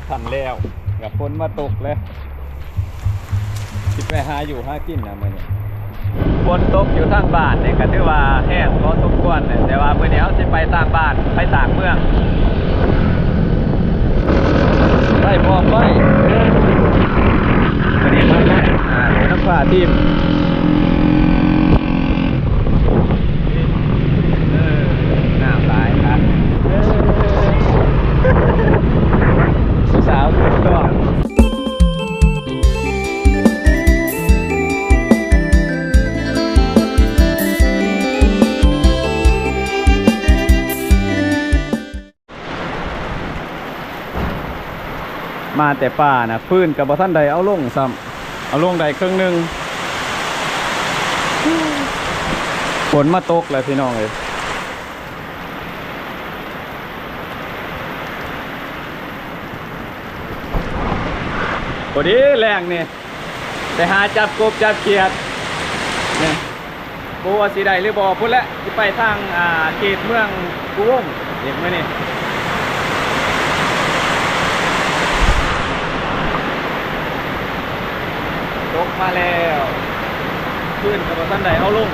ທັນແລ້ວ ກະຝົນມາຕົກແລ້ວ ຊິໄປຫາຢູ່ຫາກິນນະມື້ນີ້. ຝົນຕົກຢູ່ທາງບ້ານນີ້ກະຖືວ່າແຮງພໍສົມຄວນແຫຼະ ແຕ່ວ່າມື້ນີ້ເຮົາຊິໄປຕ່າງບ້ານ ໄປຕ່າງເມືອງ ໄປບໍ່ໄປ. ມື້ນີ້ມາ ອ່າ ນຳພາທີມ ເອີ ນ້ຳຫຼາຍຄັກ ຜູ້ສາວຂຶ້ນກ້ອງ. ມາແຕ່ປ່ານະ ຟືນກະບໍ່ທັນໄດ້ເອົາລົງຊ້ຳ ເອົາລົງໄດ້ເຄິ່ງໜຶ່ງ ຝົນມາຕົກແລ້ວພີ່ນ້ອງເອີຍ. ພໍດີແລງນີ້ ໄປຫາຈັບກົບຈັບຂຽດນີ້ ບໍ່ຮູ້ວ່າຊິໄດ້ຫຼືບໍ່. ພຸ້ນແຫຼະ ຊິໄປທາງ ອ່າ ເຂດເມືອງພູວົງອີກມື້ນີ້. ຕົກມາແລ້ວ ຟືນກະບໍ່ທັນໄດ້ເອົາລົງ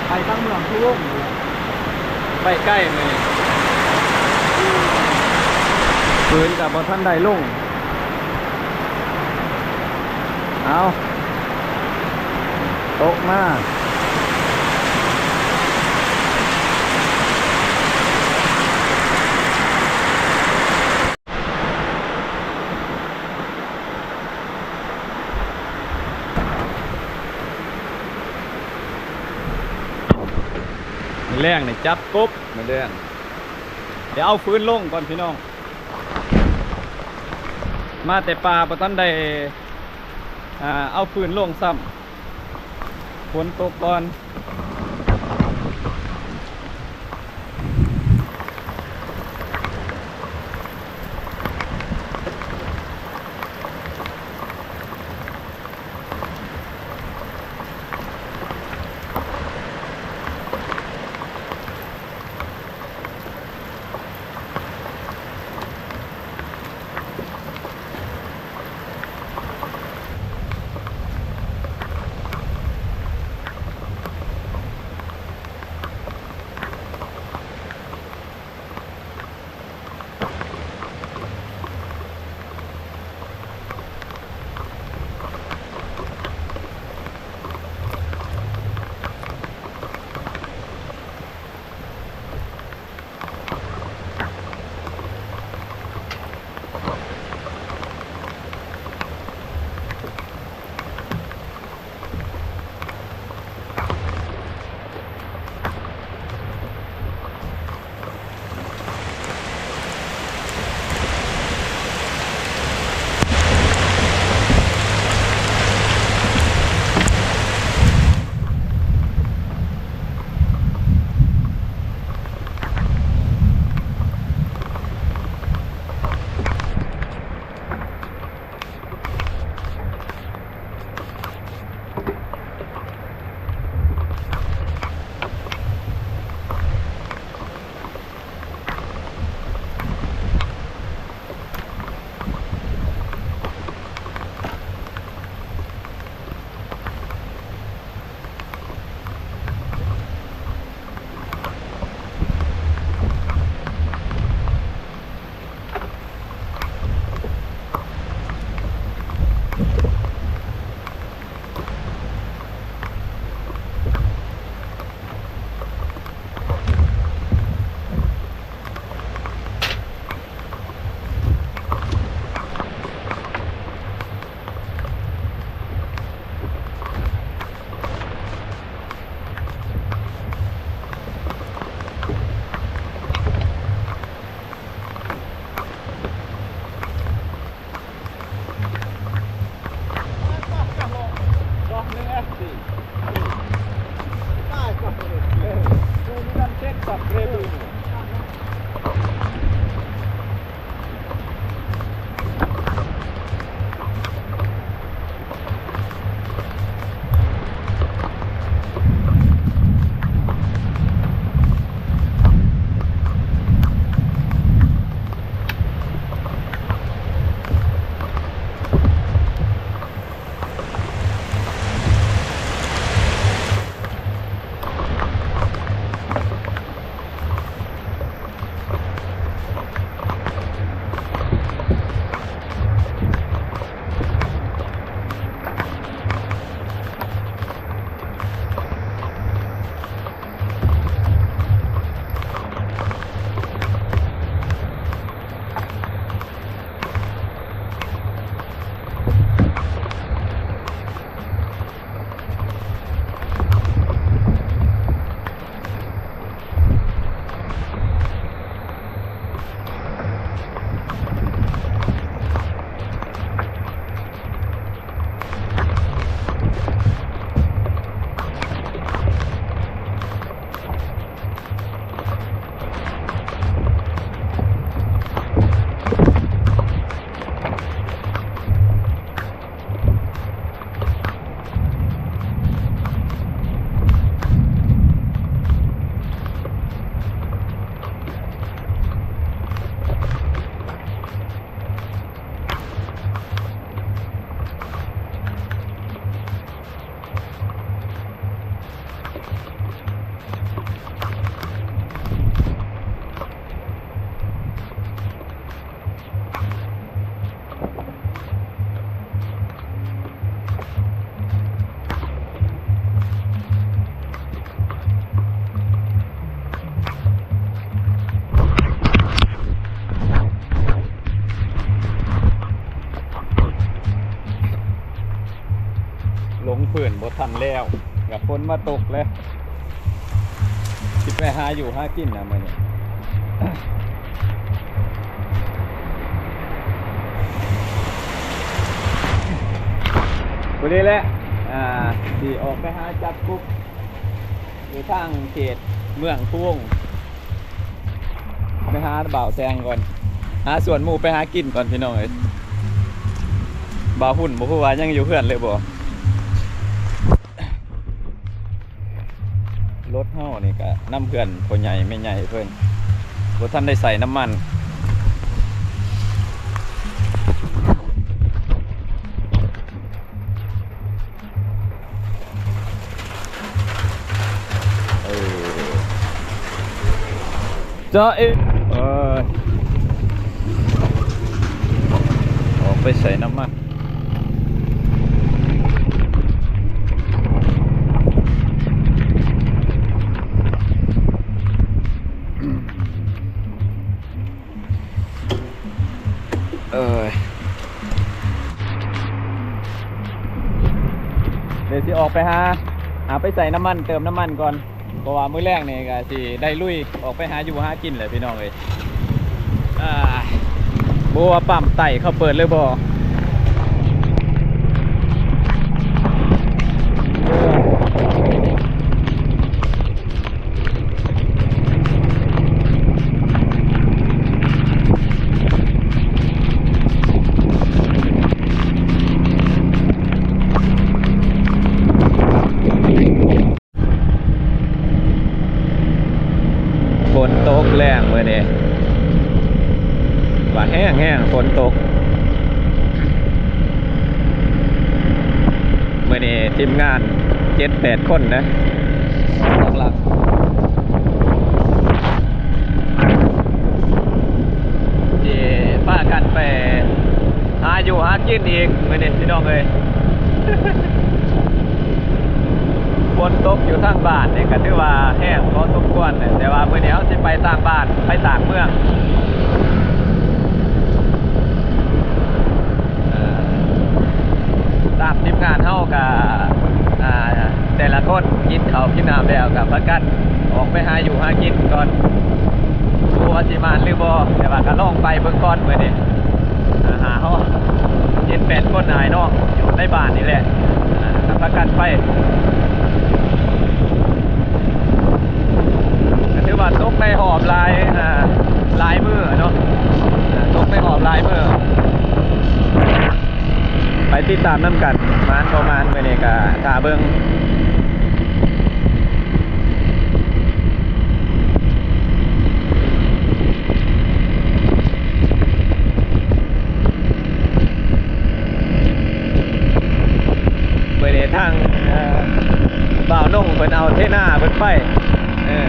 ໄປທາງເມືອງພູວົງ ໄປໄກມື້ນີ້ ຟືນກະບໍ່ທັນໄດ້ລົງ. ເອົາ ຕົກມາ ມື້ແລງນີ້ຈັບກົບ ມື້ແລງ ດຽວເອົາຟືນລົງກ່ອນພີ່ນ້ອງ. ມາແຕ່ປ່າບໍ່ທັນໄດ້ ອ່າ ເອົາຟືນລົງຊ້ຳ ຝົນຕົກກ່ອນ. ເ ທັນແລ້ວ ກະຝົນມາຕົກແລ້ວ ຊິໄປຫາຢູ່ຫາກິນນະມື້ນີ້ ພໍດີແຫຼະ ອ່າ ຊິອອກໄປຫາຈັບກຸບ ຢູ່ທາງເຂດເມືອງພູວົງ ໄປຫາບ່າວແຊງກ່ອນ ຫາຊວນໝູ່ໄປຫາກິນກ່ອນພີ່ນ້ອງເອີຍ. ບ່າວຫຸ່ນບໍ່ຮູ້ວ່າຍັງຢູ່ເຮືອນຫຼືບໍ່. ລົດເຮົານີ້ກະນຳເພື່ອນພໍ່ໃຫຍ່ແມ່ໃຫຍ່ເພິ່ນ ບໍ່ທັນໄດ້ໃສ່ນ້ຳມັນ. ເອີ ຈາເອ ເອີ ອອກໄປໃສ່ນ້ຳມັນ. ເອີຍ ດຽວຊິອອກໄປຫາ ຫາໄປໃສ່ນ້ຳມັນ ເຕີມນ້ຳມັນກ່ອນ ເພາະວ່າມື້ແລງນີ້ກະຊິໄດ້ລຸຍອອກໄປຫາຢູ່ຫາກິນແຫຼະພີ່ນ້ອງເອີຍ. ອ່າ ບໍ່ຮູ້ວ່າປ້ຳໃຕ້ເຂົາເປີດຫຼືບໍ່. ຝົນຕົກແລງມື້ນີ້ ວ່າແຮງໆ ຝົນຕົກ. ມື້ນີ້ທີມງານເຈັດແປດຄົນເດ້ ຫຼັກໆ ຊິພາກັນໄປຫາຢູ່ຫາກິນອີກມື້ນີ້ພີ່ນ້ອງເອີຍ. ຝົນຕົກຢູ່ທາງບ້ານນີ້ກະຖືວ່າແຮງພໍສົມຄວນແຫຼະ ແຕ່ວ່າມື້ນີ້ເຮົາຊິໄປຕ່າງບ້ານ ໄປຕ່າງເມືອງ. ເອີ ຕາມທີມງານເຮົາກະ ອ່າ ແຕ່ລະຄົນກິນເຂົ້າກິນນ້ຳແລ້ວກະພາກັນອອກໄປຫາຢູ່ຫາກິນກ່ອນ ບໍ່ຮູ້ວ່າຊິໝານຫຼືບໍ່ ແຕ່ວ່າກະລອງໄປເບິ່ງກ່ອນມື້ນີ້. ອ່າ ຫາຮອດເຈັດແປດຄົນອ້າຍນ້ອງຢູ່ໃນບ້ານນີ້ແຫຼະ ອ່າ ກະພາກັນໄປ. ກະຖືວ່າຕົກໃນຮອບຫຼາຍ ອ່າ ຫຼາຍມື້ເນາະ ອ່າ ຕົກໃນຮອບຫຼາຍມື້. ໄປຕິດຕາມນຳກັນ ໝານບໍ່ໝານມື້ນີ້ກະຖ້າເບິ່ງ. ມື້ນີ້ທາງ ເອີ ບ່າວນົງເພິ່ນເອົາເທນາເພິ່ນໄປ ເອີ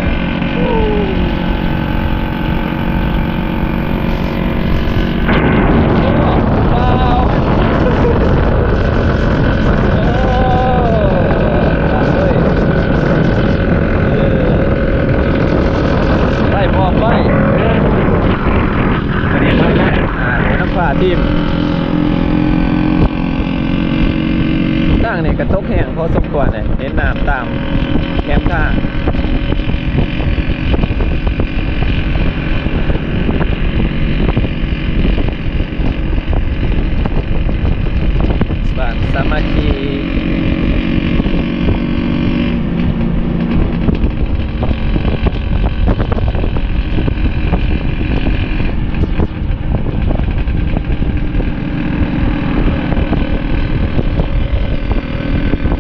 ວ້າວ ເອີ ໄປ ໄປ ໄປ ໄປ ອ່າ ນຳພາທີມ ທາງນີ້ກະຕົກແຮງພໍສົມຄວນເດ້ ເຫັນນ້ຳຕາມແຄມທາງ. ບ້ານສາມັກຄີ.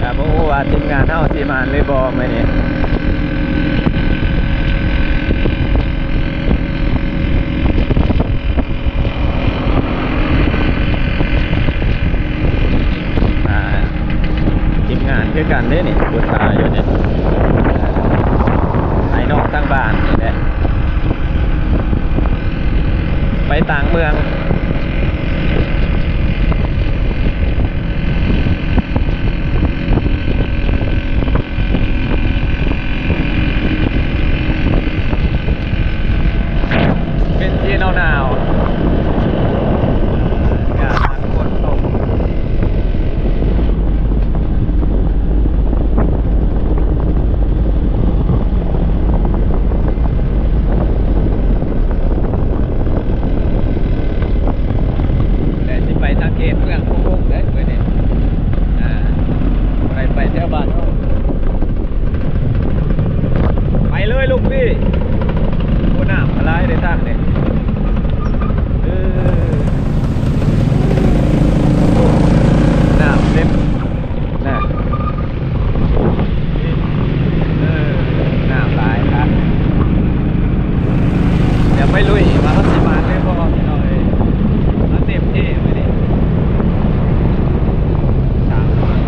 ກະບໍ່ຮູ້ວ່າທີມງານເຮົາຊິມາຫຼືບໍ່ມື້ນີ້. ອ່າ ທີມງານຄືກັນເດ້ນີ້ ຜູ້ຖ້າຢູ່ນີ້ ອ້າຍນ້ອງທາງບ້ານນີ້ແຫຼະ ໄປຕ່າງເມືອງ. ເປັນທີ່ໜາວໆ ອາກາດມັນຝົນຕົກ. ທາງເດ້ ເອີ ນ້ຳເຕັມນະ ເອີ ນ້ຳຫຼາຍຄັກ. ດຽວໄປລຸຍວ່າເຮົາຊິມານຫຼືບໍ່ ພີ່ນ້ອງເອີຍ. ເຮົາເຕັມທີ່ມື້ນີ້ ສາມຄົນ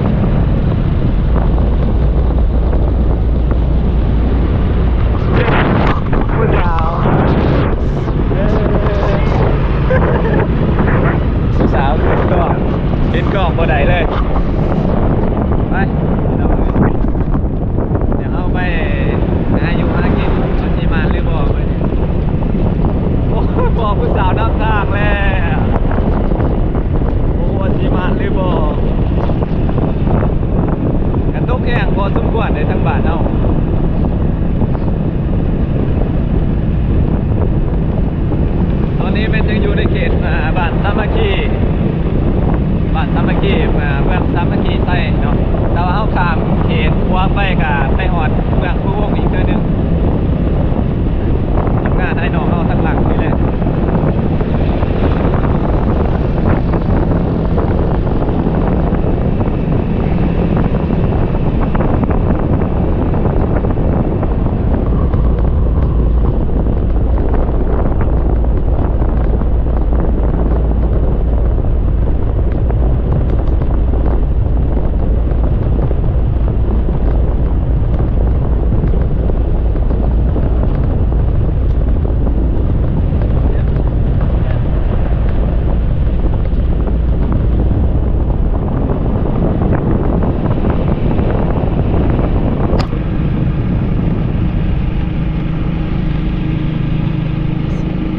ຜູ້ສາວ ຜູ້ສາວຂຶ້ນກ້ອງ ເຫັນກ້ອງບໍ່ໄດ້ເລີຍ. ໄປ ພີ່ນ້ອງເອີຍ ດຽວເຮົາໄປຫາຢູ່ຫາກິນ ວ່າຊິມານຫຼືບໍ່ມື້ນີ້. ໂອ້ ພໍ້ຜູ້ສາວນຳທາງແລ້ວ ບໍ່ຮູ້ວ່າຊິມານຫຼືບໍ່. ກະຕົກແຮງພໍສົມຄວນເດ້ທາງບ້ານເຮົາ. ຕອນນີ້ແມ່ນຍັງຢູ່ໃນເຂດ ອ່າ ບ້ານສາມັກຄີ ບ້ານສາມັກຄີ ອ່າ ເມືອງສາມັກຄີໄຊເນາະ. ແຕ່ວ່າເຮົາຂ້າມເຂດຂົວໄປ ກະໄປຮອດເມືອງພູວົງອີກເທື່ອໜຶ່ງ. ທຳງານອ້າຍນ້ອງເຮົາທາງຫຼັງນີ້ແຫຼະ.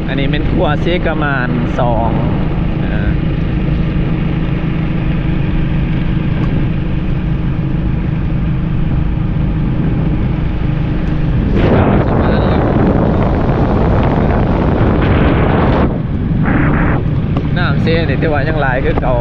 ອັນນີ້ແມ່ນຂົວເຊກະໝານສອງ ເອີ ນ້ຳເຊນີ້ຖືວ່າຍັງຫຼາຍຄືເກົ່າ.